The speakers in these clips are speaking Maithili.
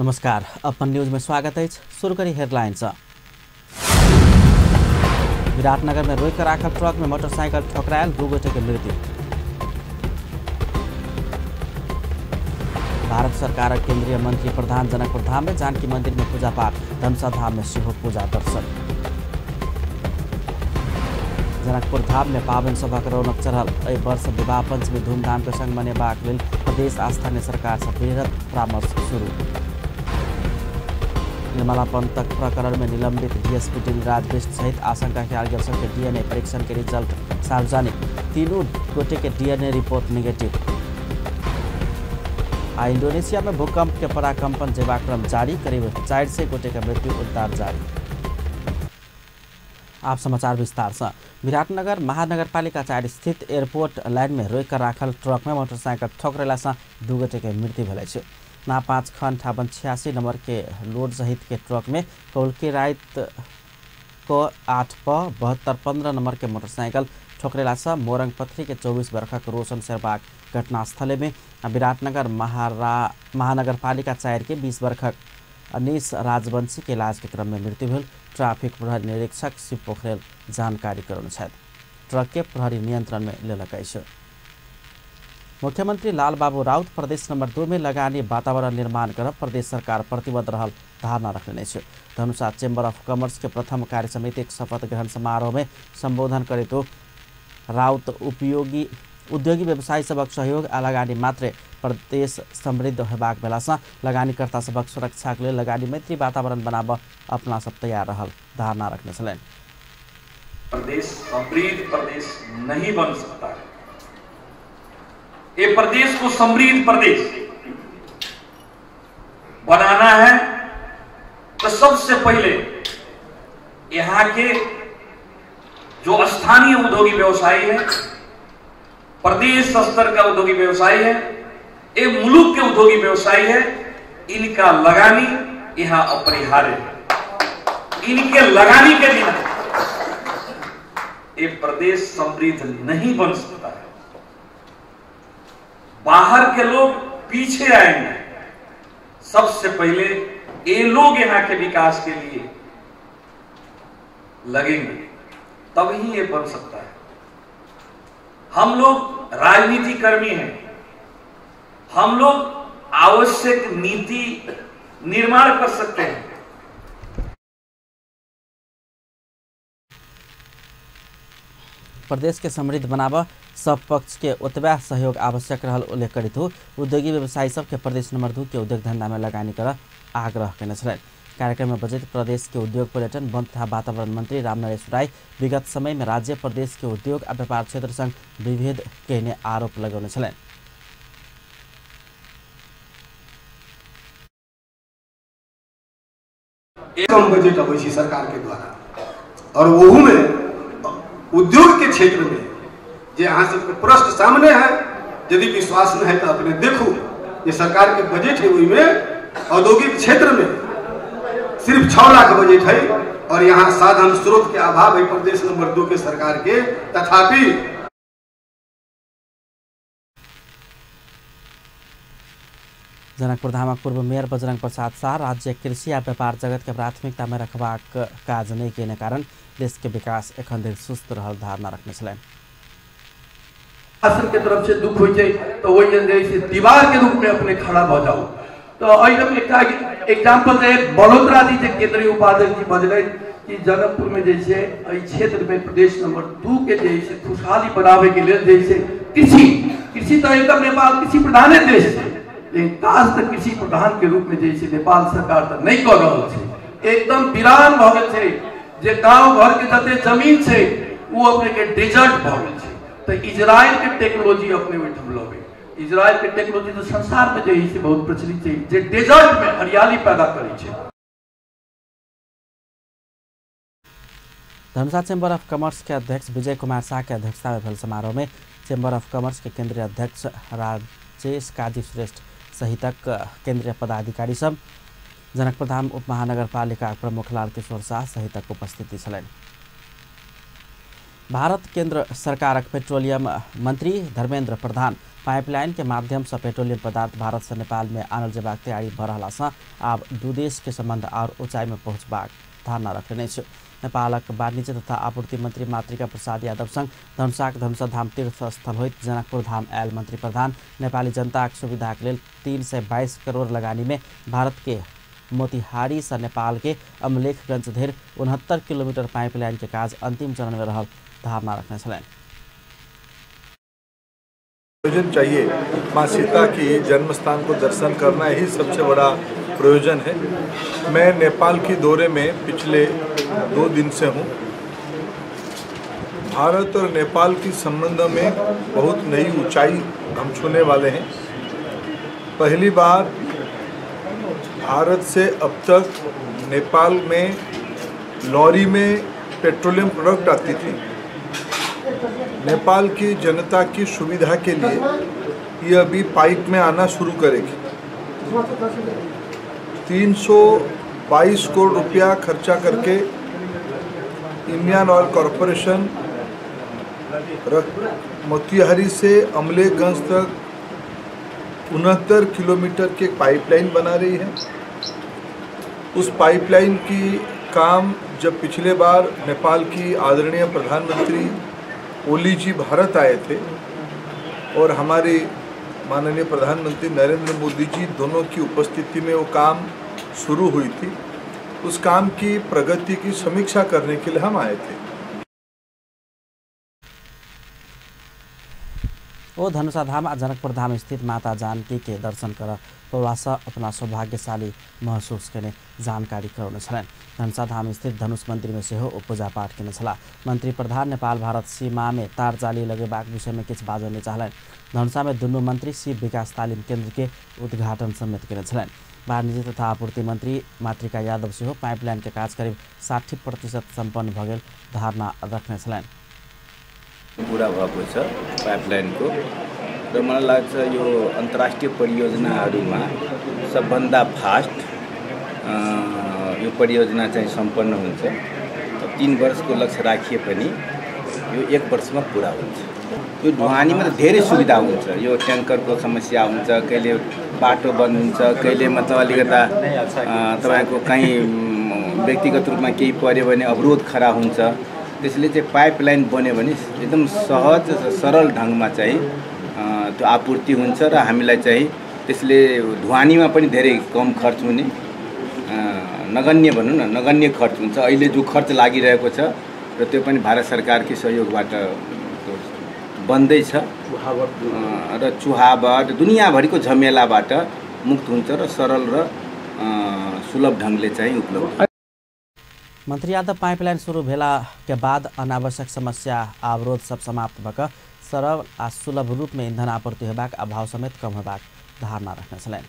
नमस्कार, अपन न्यूज में स्वागत है। शुरू करी हेडलाइंस। विराटनगर में रोक कर राखल ट्रक में मोटरसाइकिल ठोकरायल, 2 गोटे के मृत्यु। भारत सरकार केंद्रीय मंत्री प्रधान जनकपुर धाम में जानकी मंदिर में पूजा पाठ, धनुषा धाम में सेहो पूजा दर्शन। जनकपुर धाम में पावन सभा के रौनक चढ़ल। एहि वर्ष विवाह पंचमी धूमधाम के संग मनेबाक लेल प्रदेश आ स्थानीय सरकार से वृहद परामर्श शुरू। निर्मला पंतक प्रकरण में निलंबित डीएसपी दिलराज बिष्ट सहित आशंका के आगे सबके डीएनए परीक्षण के रिजल्ट सार्वजनिक, 3 गोटे के डीएनए रिपोर्ट निगेटिव। आ इंडोनेशिया में भूकंप के पराकंपन जेबाक क्रम जारी, करीब 400 गोटे के मृत्यु, उद्धार जारी। आप समाचार विस्तार से। विराटनगर महानगरपालिका 4 स्थित एयरपोर्ट लाइन में रोक कर राखल ट्रक में मोटरसाइकिल ठोकरेला से 2 गोटे के मृत्यु भेल अछि। ना 5 ख 5886 नंबर के लोड सहित के ट्रक में कौलकी रात को 8 प 7215 नंबर के मोटरसाइकिल ठोकरेला से मोरंग पथरी के 24 वर्षक रोशन शेरपाक घटनास्थल में विराटनगर महानगरपालिका 4 के 20 वर्षक अनीस राजवंशी के इलाज के क्रम में मृत्यु भेल। ट्रैफिक प्रहरी निरीक्षक शिव पोखरेल जानकारी करौने छथि। ट्रक के प्रहरी नियंत्रण में लेलक अछि। मुख्यमंत्री लालबाबू राउत प्रदेश नंबर 2 में लगानी वातावरण निर्माण करब प्रदेश सरकार प्रतिबद्ध रहल धारणा रखने अछि। धनुषा चैम्बर ऑफ कॉमर्स के प्रथम कार्य समितिक शपथ ग्रहण समारोह में संबोधन करैत राउत उद्योगी व्यवसायी सबक सहयोग आ लगानी मात्रे प्रदेश समृद्ध होबाक भेलासँ लगानीकर्ता सबक सुरक्षाक लेल लगानी मैत्री वातावरण बनाब अपना सब तैयार रहल धारणा रखने छलनि। प्रदेश समृद्ध प्रदेश नहीं बन सकता है। ये प्रदेश को समृद्ध प्रदेश बनाना है तो सबसे पहले यहां के जो स्थानीय उद्योगी व्यवसायी है, प्रदेश स्तर का उद्योगी व्यवसायी है, ये मुल्क के उद्योगी व्यवसायी है, इनका लगानी यहां अपरिहार्य है। इनके लगानी के बिना ये प्रदेश समृद्ध नहीं बन सकता है। बाहर के लोग पीछे आएंगे, सबसे पहले ये लोग यहां के विकास के लिए लगेंगे, तभी ये बन सकता है। हम लोग राजनीति कर्मी हैं, हम लोग आवश्यक नीति निर्माण कर सकते हैं। प्रदेश के समृद्ध बनाब सब पक्ष के ओतबा सहयोग आवश्यक रहल उल्लेख करैत उद्योगी व्यवसायी सबके प्रदेश नंबर 2 के उद्योग धंधा में लगानी कर आग्रह केने छलनि। कार्यक्रम में बजट प्रदेश के उद्योग पर्यटन वन तथा वातावरण मंत्री रामनरेश राय विगत समय में राज्य प्रदेश के उद्योग आ व्यापार क्षेत्र संग विभेद केने आरोप लगौने छलनि। कम बजट अबै छै सरकार के द्वारा और ओहू में उद्योग के क्षेत्र में जे अहाँ सबके प्रश्न सामने है, यदि विश्वास नहीं है तो अपने देखू जे सरकार के बजट है ओहिमे औद्योगिक क्षेत्र में सिर्फ 6 लाख बजट है और यहाँ साधन स्रोत के अभाव है प्रदेश नंबर 2 के सरकार के। तथापि जनकपुर धामक पूर्व मेयर बजरंग प्रसाद शाह राज्य कृषि आ व्यापार जगत के प्राथमिकता में रखबाक काज नहीं केने कारण देश के विकास एखन धरि सुस्त रहल धारणा रखने छलनि। शासन के तरफ से दुख होइ छै तो ओहि जे दीवार के रूप में अपने खड़ा भ जाऊ। तो एहिमे एग्जाम्पल रहे बड़ोदरा जी जे केंद्रीय उपाध्यक्ष जी बजलनि कि जनकपुर में जैसे एहि क्षेत्र में प्रदेश नंबर 2 के जैसे खुशहाली बनावे के लेल जैसे कृषि कृषि तो एकदम नेपाल कृषि प्रधाने देश है, लेकिन काज तो कृषि प्रधान के रूप में जैसे नेपाल सरकार तो नहीं कर रहा है। एकदम वीरान भ गेल छै, जे गाँव घर के जते जमीन छै वो अपने के डेजर्ट भ गेल छै। तो इजराइल के टेक्नोलॉजी अपने ओहिठाम लगे, इजराइल के टेक्नोलॉजी तो संसार में जे है बहुत प्रचलित है, जे डेजर्ट में हरियाली पैदा करै छै। धनुषा चैम्बर ऑफ कॉमर्स के अध्यक्ष विजय कुमार शाह के अध्यक्षता में भेल समारोह में चैम्बर ऑफ कॉमर्स के केंद्रीय अध्यक्ष राजेश काजी श्रेष्ठ सहितक केंद्रीय पदाधिकारी सब, जनकपुर धाम उप महानगरपालिका प्रमुख लाल किशोर शाह सहितक उपस्थिति छलनि। भारत केंद्र सरकारक पेट्रोलियम मंत्री धर्मेंद्र प्रधान पाइपलाइन के माध्यम से पेट्रोलियम पदार्थ भारत से नेपाल में आनल जेबाक तैयारी भ रहला से आब दू देश के संबंध और ऊंचाई में पहुंचबाक धारणा रखने अछि। नेपालक वाणिज्य तथा आपूर्ति मंत्री मातृका प्रसाद यादव संग धनुषाक धनुषा धाम तीर्थ स्थल होइत जनकपुर धाम आयल मंत्री प्रधान नेपाली जनताक सुविधाक लेल 322 करोड़ लगानी में भारत के मोतिहारी से नेपाल के अमलेखगंज धरि 69 किलोमीटर पाइपलाइन के काज अंतिम चरण में रहल धारणा रखने छलनि। प्रयोजन चाहिए, माँ सीता की जन्म स्थान को दर्शन करना ही सबसे बड़ा प्रयोजन है। मैं नेपाल की दौरे में पिछले 2 दिन से हूँ। भारत और नेपाल के संबंध में बहुत नई ऊंचाई हम छूने वाले हैं। पहली बार भारत से अब तक नेपाल में लॉरी में पेट्रोलियम प्रोडक्ट आती थी। नेपाल की जनता की सुविधा के लिए ये अभी पाइप में आना शुरू करेगी। 322 करोड़ रुपया खर्चा करके इंडियन ऑयल कॉरपोरेशन मोतिहारी से अमलेखगंज तक 69 किलोमीटर की एक पाइपलाइन बना रही है। उस पाइपलाइन की काम जब पिछले बार नेपाल की आदरणीय प्रधानमंत्री ओली जी भारत आए थे और हमारे माननीय प्रधानमंत्री नरेंद्र मोदी जी दोनों की उपस्थिति में वो काम शुरू हुई थी। उस काम की प्रगति की समीक्षा करने के लिए हम आए थे। ओ धनुषा धाम आ जनकपुर धाम स्थित माता जानकी के दर्शन कर पौलासँ अपना सौभाग्यशाली महसूस केने जानकारी करौने छलनि। धनुषा धाम स्थित धनुष मंदिर में सेहो ओ पूजा पाठ केने छलाह। मंत्री प्रधान नेपाल भारत सीमा में तार जाली लगेबाक विषय में किछु बाजऽ नहि चाहलनि। धनुषा में दुनू मंत्री शिव विकास तालिम केंद्र के उद्घाटन समेत केने छलनि। वाणिज्य तथा आपूर्ति मंत्री मातृका यादव सेहो पाइपलाइन के काज करीब 60% सम्पन्न भऽ गेल धारणा रखने छलनि। पुरा भएको छ पाइपलाइनको र मलाई लाग्छ यो अन्तर्राष्ट्रिय परियोजनाहरूमा सबभन्दा फास्ट यो परियोजना चाहिँ सम्पन्न हुन्छ। 3 वर्षको लक्ष्य राखिए पनि यो 1 वर्षमा पुरा हुन्छ। यो ढुवानीमा त धेरै सुविधा हुन्छ। यो ट्याङ्करको समस्या हुन्छ, कहिले बाटो बन्द हुन्छ, कहिले मतलब अलिकता तपाईँको कहीँ व्यक्तिगत रूपमा केही पऱ्यो भने अवरोध खडा हुन्छ। त्यसले चाहिँ पाइपलाइन बन्यो भने एकदम सहज सरल ढङ्गमा चाहिँ त्यो आपूर्ति हुन्छ र हामीलाई चाहिँ त्यसले ढुवानीमा पनि धेरै कम खर्च हुने, नगण्य भनौँ न, नगण्य खर्च हुन्छ। अहिले जो खर्च लागिरहेको छ र त्यो पनि भारत सरकारकै सहयोगबाट बन्दैछ र चुहाबाट दुनियाँभरिको झमेलाबाट मुक्त हुन्छ र सरल र सुलभ ढङ्गले चाहिँ उपलब्ध। मंत्री यादव पाइपलाइन शुरू भेला के बाद अनावश्यक समस्या अवरोध सब समाप्त भऽ सरल आ सुलभ रूप में ईंधन आपूर्ति होबाक अभाव समेत कम होबाक धारणा रखने छलनि।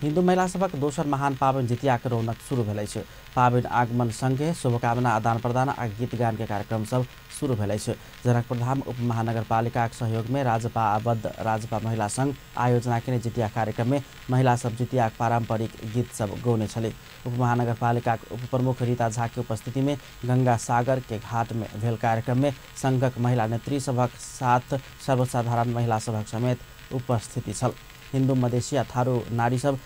हिंदू महिला सभक दोसर महान पाबनि जितियाक रौनक शुरू भेल अछि। पाबनि आगमन संगे शुभकामना आदान प्रदान आ गीत गान के कार्यक्रम सब शुरू भेल अछि। जनकपुर धाम उप महानगरपालिकाक सहयोग में राजपा आबद्ध राजपा महिला संघ आयोजना केने जितिया कार्यक्रम में महिला सब जितियाक पारंपरिक गीत सब गौने छली। उप महानगरपालिकाक उप प्रमुख रीता झा के उपस्थिति में गंगा सागर के घाट में भेल कार्यक्रम में संघक महिला नेत्री सभक साथ सर्वसाधारण महिला सभक समेत उपस्थिति छल। हिंदू मधेसी आ थारू नारी सब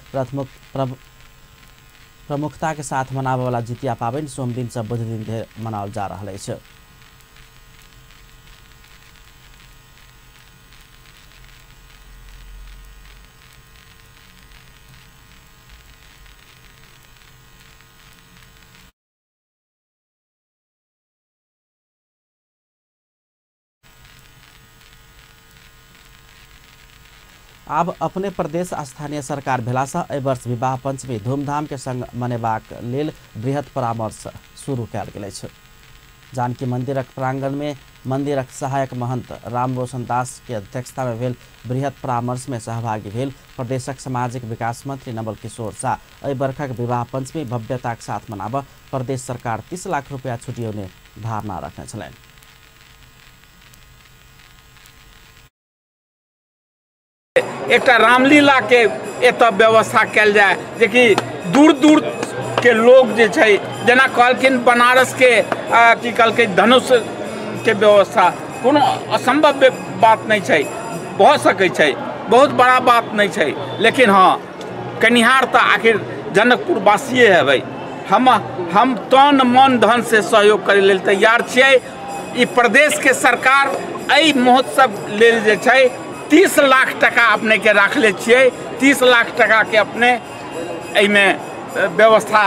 प्रमुखता के साथ मनाबय वाला जितिया पाबनि सोमदिन से बुध दिन धरि मनाओल जा रहल अछि। आब अपने प्रदेश स्थानीय सरकार भेलासँ एहि वर्ष विवाह पंचमी धूमधाम के संग मनेबाक लेल बृहत परामर्श शुरू कयल गेल अछि। जानकी मंदिरक प्रांगण में मंदिरक सहायक महंत राम रोशन दास के अध्यक्षता में भेल बृहत परामर्श में सहभागी भेल प्रदेशक सामाजिक विकास मंत्री नवल किशोर शाह एहि बरखक विवाह पंचमी भव्यताक साथ मनाबऽ प्रदेश सरकार 30 लाख रुपया छुटियौने धारणा रखने छलनि। एकटा रामलीला के एतऽ व्यवस्था कयल जाय जेकि दूर दूर के लोग जे छै, जेना कहलखिन बनारस के की कहलकै धनुष के व्यवस्था कोनो असंभव बात नहीं छै, भऽ सकै छै, बहुत बड़ा बात नहीं छै। लेकिन हाँ, कनिहार तऽ आखिर जनकपुरवासिए हेबै। हम तन मन धन से सहयोग करै लेल तैयार छियै। ई प्रदेश के सरकार एहि महोत्सव लेल जे छै 30 लाख टका अपने के राखले छियै। 30 लाख टका के अपने एहिमे व्यवस्था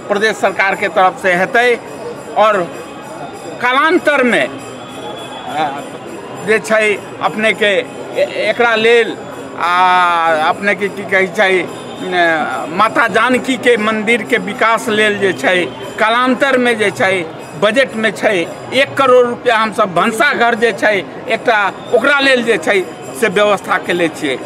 प्रदेश सरकार के तरफ से हेतै। और कालांतर में जे छै अपने के एकरा लेल आ अपने के की कहै छै माता जानकी के मंदिर के विकास लेल जे छै कालांतर में जे छै बजट में छै 1 करोड़ रुपया हम सब भनसाघर जे छै एकटा ओकरा लेल जे छै से व्यवस्था केले छियै।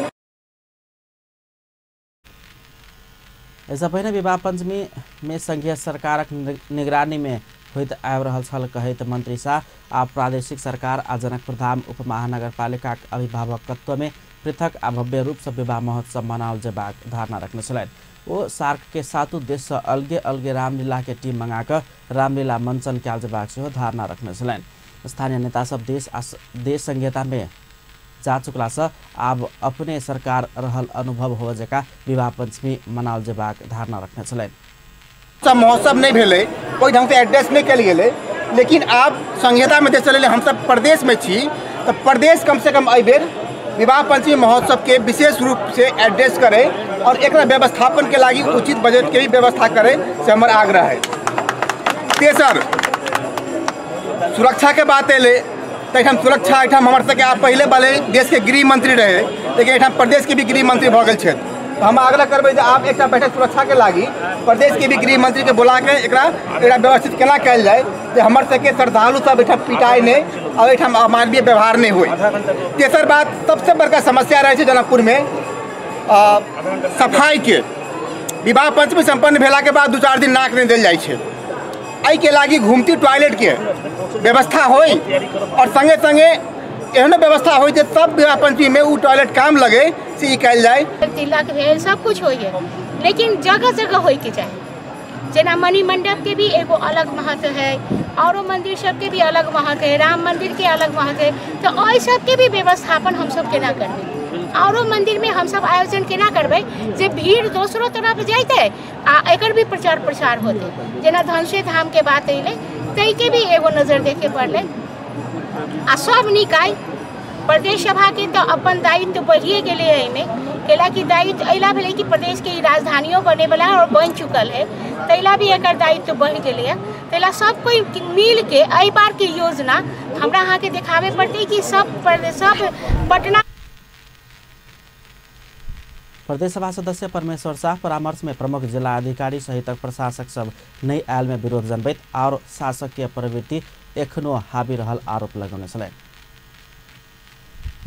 एहिसँ पहिने विवाह पंचमी में संघीय सरकारक निगरानी में होइत आबि रहल छल कहैत मंत्री शाह आ प्रादेशिक सरकार आ जनकपुरधाम उप महानगरपालिकाक अभिभावकत्व में पृथक आ भव्य रूपसँ विवाह महोत्सव मनाओल जेबाक धारणा रखने छलनि। ओ सार्क के सातों देशसँ अलगे अलगे रामलीला के टीम मंगाकऽ रामलीला मंचन कयल जेबाक सेहो धारणा रखने छलनि। स्थानीय नेता सब देश संघीयता में जा चुकलासँ आब अपने सरकार रहल अनुभव होबय जकाँ विवाह पंचमी मनाओल जेबाक धारणा रखने छलनि। सब महोत्सव नहीं भेलै, ओहि ढंग से एड्रेस नहीं कयल गेलै, लेकिन आब संघीयता में देश चलेलै, हमसब प्रदेश में छी तऽ प्रदेश कम से कम एहि बेर विवाह पंचमी महोत्सव के विशेष रूप से एड्रेस करे और एकरा व्यवस्थापन के लागी उचित बजट के भी व्यवस्था करे, से हमर आग्रह है। तेसर, सुरक्षा के बात अयलै तऽ एहिठाम सुरक्षा एहिठाम हमर सबके आब पहिले भले देश के गृह मंत्री रहे, लेकिन एहिठाम प्रदेश के भी गृह मंत्री भऽ गेल छथि। तऽ हम आग्रह करबै जे आब एकटा बैठक सुरक्षा के लागी प्रदेश के भी गृह मंत्री के बुला के एकरा व्यवस्थित केना कयल जाय जे हमर सबके श्रद्धालु सब एहिठाम पिटाइ नहि और एहिठाम अमानवीय व्यवहार नहीं होय। तेसर बात, सबसे बड़का समस्या रहै छै जनकपुर में सफाई के। विवाह पंचमी सम्पन्न भेला के बाद 2-4 दिन नाक नहीं देल जाइ छै। एहिके लागी घुमती टॉयलेट के व्यवस्था होय और संगे संगे एहनो व्यवस्था होय जे सब विवाह पंचमी में उ टॉयलेट काम लगे, से ई कयल जाय। तिलक भेल सब कुछ होइए, लेकिन जगह जगह होय के चाही। जेना मणि मंडप के भी एगो अलग महत्व है, औरो मंदिर सबके भी अलग महत्व है, राम मंदिर के अलग महत्व है, तो एहि सबके भी व्यवस्थापन हमसब केना करबै, औरो मंदिर में हमसब आयोजन केना करबै जे भीड़ दोसरो तरफ जैतै आ एकर भी प्रचार प्रसार होतै। जेना धनसे धाम के बात अयलै ताहिके भी एगो नजर देखे पड़लै। आ सब निकाय प्रदेश सभा के तो अपन दायित्व बढ़िए गेलै एहिमे, कैलाकि दायित्व अहिला भेलै कि प्रदेश के राजधानियों बनेवला और बनि चुकल है, तैला भी एकर दायित्व बढ़ि गेलैए। तैला सब कोई मिल के एहि बार के योजना हमरा अहाँके देखाबे पड़तै कि सब पटना। प्रदेश सभा सदस्य परमेश्वर शाह परामर्श में प्रमुख जिला अधिकारी सहितक प्रशासक सब नहि आयल में विरोध जनबैत और शासकीय प्रवृत्ति एखनो हावी रहल आरोप लगौने छलनि।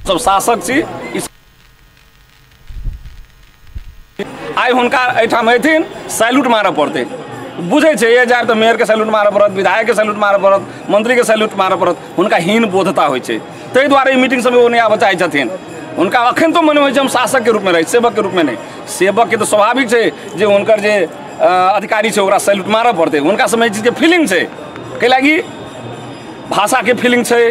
सब शासक छी, आइ हुनका एहिठाम अयथिन सैल्यूट मारऽ पड़तै, बुझै छै ये जायब तऽ मेयरके सैल्यूट मारऽ पड़त, विधायकके सैल्यूट मारऽ पड़त, मंत्रीके सैल्यूट मारऽ पड़त, हुनका हीन बोधता होइ छै। ताहि दुआरे ई मीटिंग सबमे ओ नहि आबऽ चाहै छथिन। हुनका अखन तो मन होइ छै हम शासकके रूपमे रही, सेवकके रूपमे नहि। सेवकके तऽ स्वाभाविक छै जे हुनकर जे अधिकारी छै ओकरा सैल्यूट मारऽ पड़तै, हुनका सबमे एहि चीजके फीलिंग छै, कैलाकि भाषाके फीलिंग छै,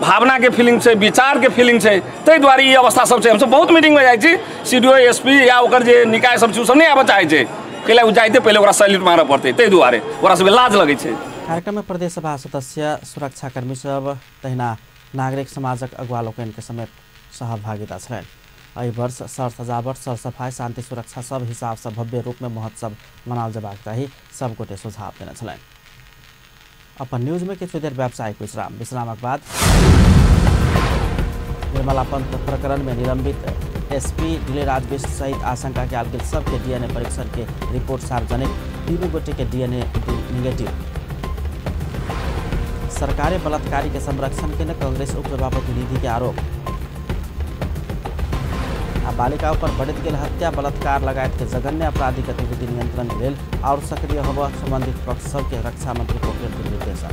भावनाके फीलिंग छै, विचारके फीलिंग छै, ताहि दुआरे ई अवस्था सब छै। हमसब बहुत मीटिंगमे जाइ छी, सी डी ओ एस पी या ओकर जे निकाय सब छै ओ सब नहि आबऽ चाहै छै, कैला ओ जाइते पहिले ओकरा सैल्यूट मारऽ पड़तै, ताहि दुआरे ओकरा सबके लाज लगै छै। कार्यक्रम में प्रदेश सभा सदस्य, सुरक्षाकर्मी सब तहिना नागरिक समाजक अगुवा लोकनि के समेत सहभागिता छलनि। एहि वर्ष सर सजावट, सरसफाई, शांति सुरक्षा सब हिसाब से भव्य रूप में महोत्सव मनाओल जेबाक चाही, सब गोटे सुझाव देने छलनि। अपन न्यूज में किछु देर व्यावसायिक विश्राम, विश्रामक बाद निर्मला पंत प्रकरण में निलंबित एसपी दिलेराज बिष्ट सहित आशंका के आयल सबके डीएनए परीक्षण के रिपोर्ट सार्वजनिक, 3 गोटे के डीएनए निगेटिव। सरकारी बलात्कारी के संरक्षण के कांग्रेस उपसभापति निधि के आरोप। आ बालिका पर बढ़ित गेल हत्या बलात्कार लगायत के जघन्य आपराधिक गतिविधि नियंत्रण लेल और सक्रिय होबय संबंधित पक्ष सबके रक्षा मंत्री पोखरेल के निर्देशन।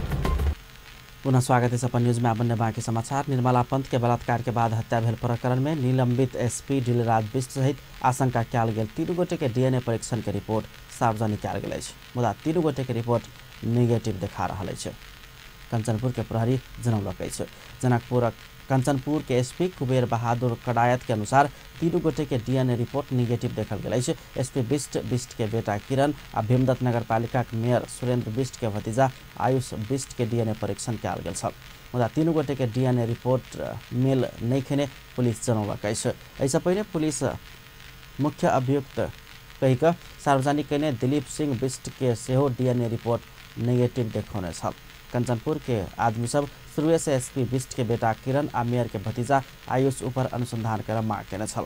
पुनः स्वागत है अपन न्यूज में आबन्ने बाकी समाचार। निर्मला पंत के बलात्कार के बाद हत्या भेल प्रकरण में निलंबित एसपी दिलराज बिष्ट सहित आशंका कयल गेल 3 गोटे के डीएनए परीक्षण के रिपोर्ट सार्वजनिक कयल गेल अछि, मुदा 3 गोटे के रिपोर्ट निगेटिव देखा रहल अछि। कंचनपुर के प्रहरी जनौलक अछि। जनकपुर कंचनपुर के एसपी कुबेर बहादुर कडायत के अनुसार 3 गोटे के डीएनए रिपोर्ट निगेटिव देखल गेल अछि। एसपी बिष्ट, बिष्ट के बेटा किरण आ भीमदत्त नगरपालिका के मेयर सुरेंद्र बिष्ट के भतीजा आयुष बिष्ट के डीएनए परीक्षण कयल गेल छल, मुदा 3 गोटे के डीएनए रिपोर्ट मेल नहि खेने पुलिस जनौलक अछि। एहिसँ पहिने पुलिस मुख्य अभियुक्त कहि कऽ सार्वजनिक कयने दिलीप सिंह बिष्ट के सेहो डीएनए रिपोर्ट नेगेटिव देखौने छल। कंचनपुर के आदमी सब शुरुए से एसपी बिष्ट के बेटा किरण आ मेयर के भतीजा आयुष ऊपर अनुसंधान कर मांग केने छल।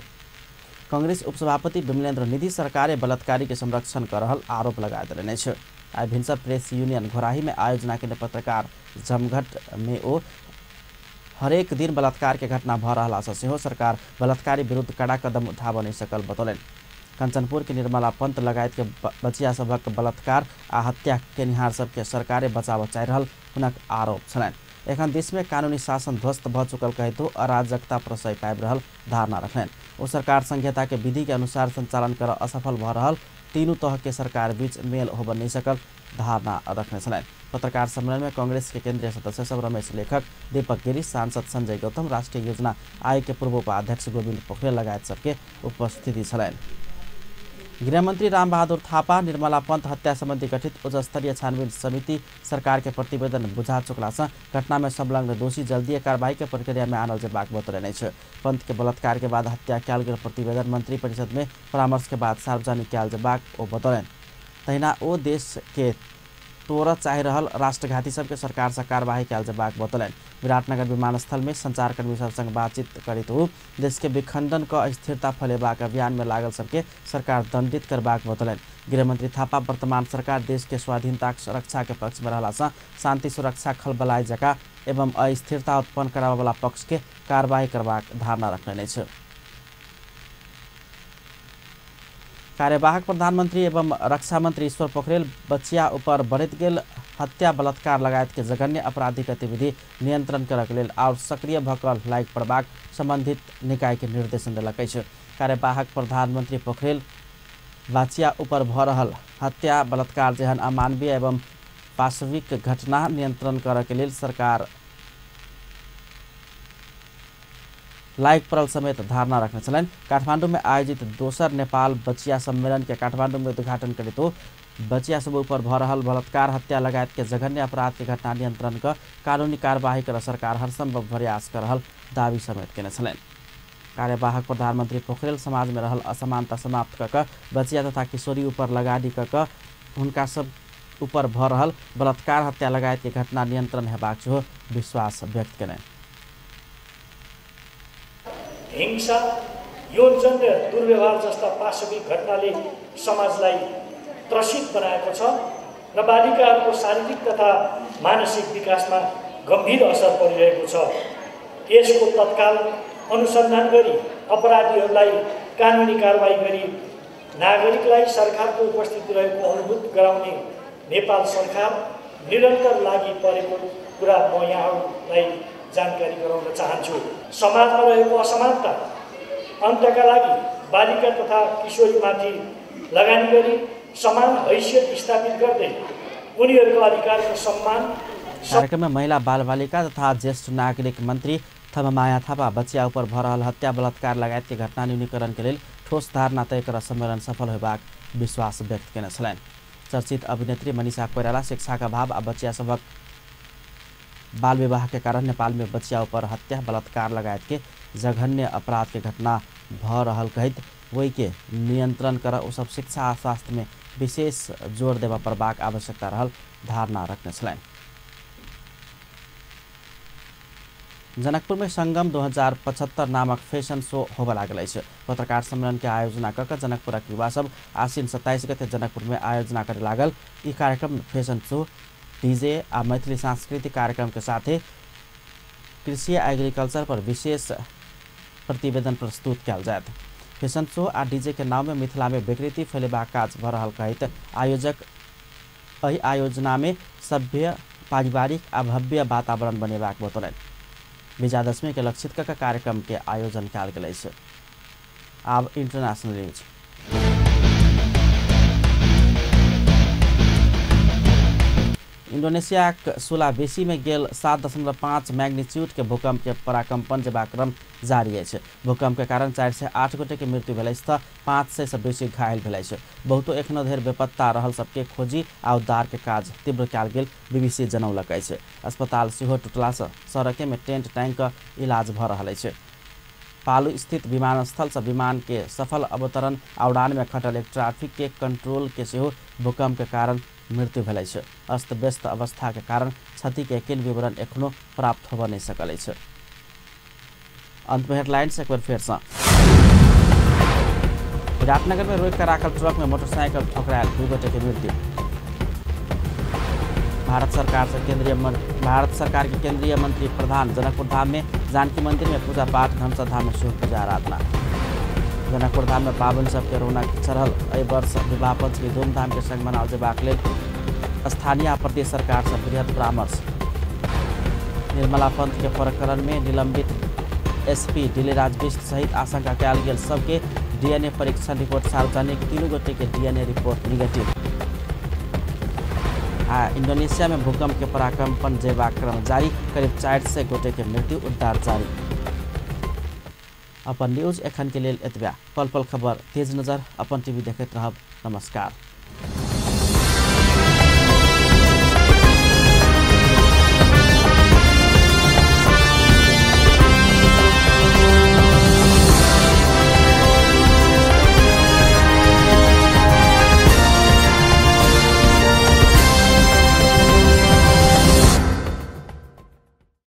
कांग्रेस उपसभापति विमलेन्द्र निधि सरकारे बलात्कारी के संरक्षण कर रहल आरोप लगा देने अछि। आइ भिनसर प्रेस यूनियन घोराही में आयोजना केने पत्रकार जमघट में ओ हरेक दिन बलात्कार के घटना भ रहला से सेहो सरकार बलात्कारी विरुद्ध कड़ा कदम उठाबऽ नहि सकल बतौलनि। कंचनपुर के निर्मला पंत लगायत के बचिया सभक बलात्कार आ हत्या केनिहार सबके सरकारे बचाबऽ चाहि रहल हुनक आरोप छलनि। एखन देश में कानूनी शासन ध्वस्त भ चुकल कहितो अराजकता प्रश्रय पाबि रहल धारणा रखलनि। ओ सरकार संहिता के विधि के अनुसार संचालन कर असफल भ रहल तीनू तह के सरकार बीच मेल होबऽ नहि सकल धारणा रखने छलनि। पत्रकार सम्मेलन में कांग्रेस के केंद्रीय सदस्य सब रमेश लेखक, दीपक गिरी, सांसद संजय गौतम, राष्ट्रीय योजना आयोग के पूर्व उपाध्यक्ष गोविंद पोखरेल लगायत सबके उपस्थिति छलनि। गृहमंत्री रामबहादुर थापा निर्मला पंत हत्या संबंधी गठित उच्चस्तरीय छानबीन समिति सरकार के प्रतिवेदन बुझा चुकला से घटना में संलग्न दोषी जल्दी कार्रवाई के प्रक्रिया में आनल जेबाक बतौलनि अछि। पंत के बलात्कार के बाद हत्या कयल गेल प्रतिवेदन मंत्री परिषद में परामर्श के बाद सार्वजनिक कयल जेबाक ओ बतौलनि। तहिना ओ देश के तोड़ऽ चाहि रहल राष्ट्रघाती सबके सरकार से कार्रवाई कयल जेबाक बतौलनि। विराटनगर विमानस्थल में संचारकर्मी सब संग बातचीत करैत ओ देश के विखंडन क अस्थिरता फैलेबाक अभियान में लागल सबके सरकार दंडित करबाक बतौलनि। गृहमंत्री थापा वर्तमान सरकार देश के स्वाधीनता रक्षा के पक्ष में रहला से शांति सुरक्षा खलबलाय जका एवं अस्थिरता उत्पन्न कराबऽ वाला पक्ष के कार्रवाई करबाक धारणा रखलनि अछि। कार्यवाहक प्रधानमंत्री एवं रक्षा मंत्री ईश्वर पोखरेल बच्चिया ऊपर बढ़ैत गेल हत्या बलात्कार लगायत के जघन्य आपराधिक गतिविधि नियंत्रण करक लेल और सक्रिय भऽ कऽ लागि पड़बाक संबंधित निकाय के निर्देशन देलक अछि। कार्यवाहक प्रधानमंत्री पोखरेल बच्चिया ऊपर भऽ रहल हत्या बलात्कार जेहन अमानवीय एवं पाशविक घटना नियंत्रण करक लेल सरकार लायक पड़ल समेत धारणा रखने छलनि। काठमांडू में आयोजित दोसर नेपाल बचिया सम्मेलन के काठमांडू में उद्घाटन करैत बचिया सब ऊपर भऽ रहल बलात्कार हत्या लगायत के जघन्य अपराध के घटना नियंत्रण क कानूनी कार्यवाही कर सरकार हरसंभव प्रयास कर रहल दावी समेत केने छलनि। कार्यवाहक प्रधानमंत्री पोखरेल समाज में रहल असमानता समाप्त कऽ कऽ बचिया तथा किशोरी ऊपर लगानी कऽ कऽ हुनका सब ऊपर भऽ रहल बलात्कार हत्या लगायत के घटना नियंत्रण हेबाक सेहो विश्वास व्यक्त केलनि। हिंसा, यौनजन्य दुर्व्यवहार जस्ता पाशविक घटनाले समाजलाई त्रसित बनाएको छ र बालिकाहरूको शारीरिक तथा मानसिक विकासमा गम्भीर असर परिरहेको छ। यसको तत्काल अनुसन्धान गरी अपराधीहरूलाई कानुनी कारवाही गरी नागरिकलाई सरकारको उपस्थिति रहेको अनुभूत गराउने नेपाल सरकार निरन्तर लागि परेको कुरा म यहाँहरूलाई जानकारी गराउन चाहन्छु। समाजमा रहेको असमानता अन्तका लागि बालिका तथा किशोरीमाथि लगानी गरी समान हैसियत स्थापित गर्दै उनीहरूको अधिकारको सम्मान। कार्यक्रममा महिला बालबालिका तथा ज्येष्ठ नागरिक मन्त्री थममाया थापा बच्चिया ऊपर भऽ रहल हत्या बलात्कार लगायत के घटना न्यूनीकरण के लेल ठोस धारणा तय कर सम्मेलन सफल होबाक विश्वास व्यक्त केने छलनि। चर्चित अभिनेत्री मनीषा कोइराला शिक्षाक अभाव आ बच्चिया सभक बाल विवाह के कारण नेपाल में बच्चिया ऊपर हत्या बलात्कार लगायत के जघन्य अपराध के घटना भऽ रहल कहैत ओहि के नियंत्रण कर ओ सब शिक्षा आ स्वास्थ्य में विशेष जोर देबऽ पड़बाक आवश्यकता रहल धारणा रखने छलनि। जनकपुर में संगम 2075 नामक फैशन शो होबऽ लागल अछि। पत्रकार सम्मेलन के आयोजना कऽ कऽ जनकपुरक युवा सब आश्विन 27 गते जनकपुर में आयोजना करे लागल ई कार्यक्रम फैशन शो, डीजे आ मैथिली सांस्कृतिक कार्यक्रम के साथे कृषि एग्रीकल्चर पर विशेष प्रतिवेदन प्रस्तुत कयल जायत। फैशन शो आ डीजे के नाम में मिथिला में विकृति फैलेबाक काज भऽ रहल कहैत आयोजक एहि आयोजना में सभ्य, पारिवारिक आ भव्य वातावरण बनेबाक बतौलनि। विजयादशमी के लक्षित कऽ कार्यक्रम के आयोजन कयल गेल अछि। आब इंटरनेशनल न्यूज। इंडोनेशियाक सुलावेसी में गेल 7.5 मैग्नीट्यूड के भूकंप के पराकंपन जेबाक क्रम जारी अछि। भूकंप के कारण 408 गोटे के मृत्यु भेल अछि त 500 से बेसी घायल भेल अछि। बहुतो एखनो धरि बेपत्ता रहल सबके खोजी आ उद्धार के काज तीव्र कयल गेल बीबीसी जनौलक अछि। अस्पताल सेहो टूटला से सड़के में टेंट टांगि क इलाज भ रहल अछि। पालू स्थित विमानस्थल से विमान के सफल अवतरण आ उड़ान में खटल एक ट्रैफिक के कंट्रोल के सेहो भूकंप के कारण मृत्यु भेल अछि। अस्त व्यस्त अवस्था के कारण क्षति के एकेन विवरण एखनो प्राप्त होबय नहीं सकल अछि। अंत में हेडलाइंस एक बार फेर से। विराटनगर में रोकि राखल ट्रक में मोटरसाइकिल ठोकरायल 2 गोटे के मृत्यु। भारत सरकार के केंद्रीय मंत्री प्रधान जनकपुर धाम में जानकी मंदिर में पूजा पाठ, धनुषा धाम में सेहो पूजा आराधना। जनकपुर धाम में पावन सबके रौनक चढ़ल। एहि वर्ष विवाह पंचमी धूमधाम के संग मनाओल जेबाक लेल स्थानीय प्रदेश सरकार से बृहद परामर्श। निर्मला पंत के प्रकरण में निलंबित एसपी दिलीराज बिष्ट सहित आशंका कयल गेल सबके डीएनए परीक्षण रिपोर्ट सार्वजनिक। 3 गोटे के डीएनए रिपोर्ट निगेटिव। आ इंडोनेशिया में भूकंप के पराकंपन जेबाक क्रम जारी, करीब 400 गोटे के मृत्यु, उद्धार जारी। अपन न्यूज एखन के लेल एतबे। पल पल खबर तेज नजर अपन टीवी देखैत रहब। नमस्कार।